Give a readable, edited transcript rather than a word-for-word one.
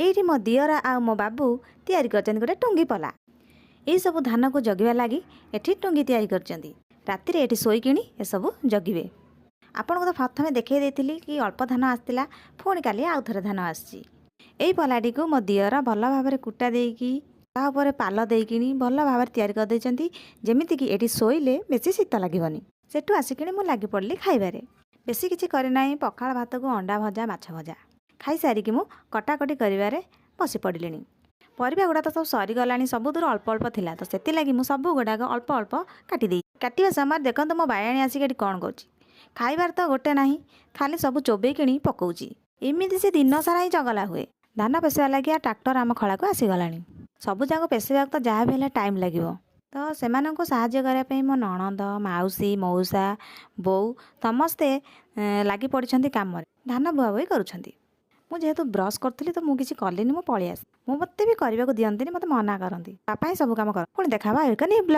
ଏଇଠି ମୋ ଦିଅର ଆଉ ମୋ ବାବୁ ତିଆରି କରିଛନ୍ତି ଗୋଟେ ଟୁଙ୍ଗି ପଲା। ଏଇସବୁ ଧାନକୁ ଜଗିବା ଲାଗି ଏଠି ଟୁଙ୍ଗି ତିଆରି କରିଛନ୍ତି। ରାତିରେ ଏଠି ଶୋଇକିଣି ଏସବୁ ଜଗିବେ। ଆପଣଙ୍କୁ ତ ପ୍ରଥମେ ଦେଖାଇ ଦେଇଥିଲି କି ଅଳ୍ପ ଧାନ ଆସିଥିଲା, ପୁଣି କାଲି ଆଉ ଥରେ ଧାନ ଆସିଛି। ଏଇ ପଲାଟିକୁ ମୋ ଦିଅର ଭଲ ଭାବରେ କୁଟା ଦେଇକି, ତା ଉପରେ ପାଲ ଦେଇକିଣି ଭଲ ଭାବରେ ତିଆରି କରିଦେଇଛନ୍ତି, ଯେମିତିକି ଏଠି ଶୋଇଲେ ବେଶୀ ଶୀତ ଲାଗିବନି। ସେଠୁ ଆସିକିଣି ମୁଁ ଲାଗି ପଡ଼ିଲି ଖାଇବାରେ। ବେଶୀ କିଛି କରିନାହିଁ, ପଖାଳ ଭାତକୁ ଅଣ୍ଡା ଭଜା, ମାଛ ଭଜା। ଖାଇସାରିକି ମୁଁ କଟାକଟି କରିବାରେ ବସି ପଡ଼ିଲିଣି। ପରିବା ଗୁଡ଼ା ତ ସବୁ ସରିଗଲାଣି, ସବୁଥିରୁ ଅଳ୍ପ ଅଳ୍ପ ଥିଲା, ତ ସେଥିଲାଗି ମୁଁ ସବୁ ଗୁଡ଼ାକ ଅଳ୍ପ ଅଳ୍ପ କାଟିଦେଇ। କାଟିବା ସମୟରେ ଦେଖନ୍ତୁ ମୋ ବାୟାଣୀ ଆସିକି ଏଠି କ'ଣ କରୁଛି। ଖାଇବାର ତ ଗୋଟେ ନାହିଁ, ଖାଲି ସବୁ ଚୋବେଇକିଣି ପକଉଛି। ଏମିତି ସେ ଦିନ ସାରା ହିଁ ଚଗଲା ହୁଏ। ଧାନ ପେଶିବା ଲାଗି ଆଉ ଟ୍ରାକ୍ଟର ଆମ ଖଳାକୁ ଆସିଗଲାଣି। ସବୁ ଯାକ ପେଶିବାକୁ ତ ଯାହା ବି ହେଲେ ଟାଇମ୍ ଲାଗିବ। ତ ସେମାନଙ୍କୁ ସାହାଯ୍ୟ କରିବା ପାଇଁ ମୋ ନଣନ୍ଦ, ମାଉସୀ, ମଉସା, ବୋଉ ସମସ୍ତେ ଲାଗି ପଡ଼ିଛନ୍ତି କାମରେ, ଧାନ ବୁହାବୁହି କରୁଛନ୍ତି। ମୁଁ ଯେହେତୁ ବ୍ରସ୍ କରୁଥିଲି, ତ ମୁଁ କିଛି କଲିନି, ମୁଁ ପଳେଇ ଆସିଲି। ମୁଁ ମୋତେ ବି କରିବାକୁ ଦିଅନ୍ତିନି, ମୋତେ ମନା କରନ୍ତି। ବାପା ହିଁ ସବୁ କାମ କର। ପୁଣି ଦେଖା ହବା ଆଉ ଏକ ନ୍ୟୁ ବ୍ଲଗ୍।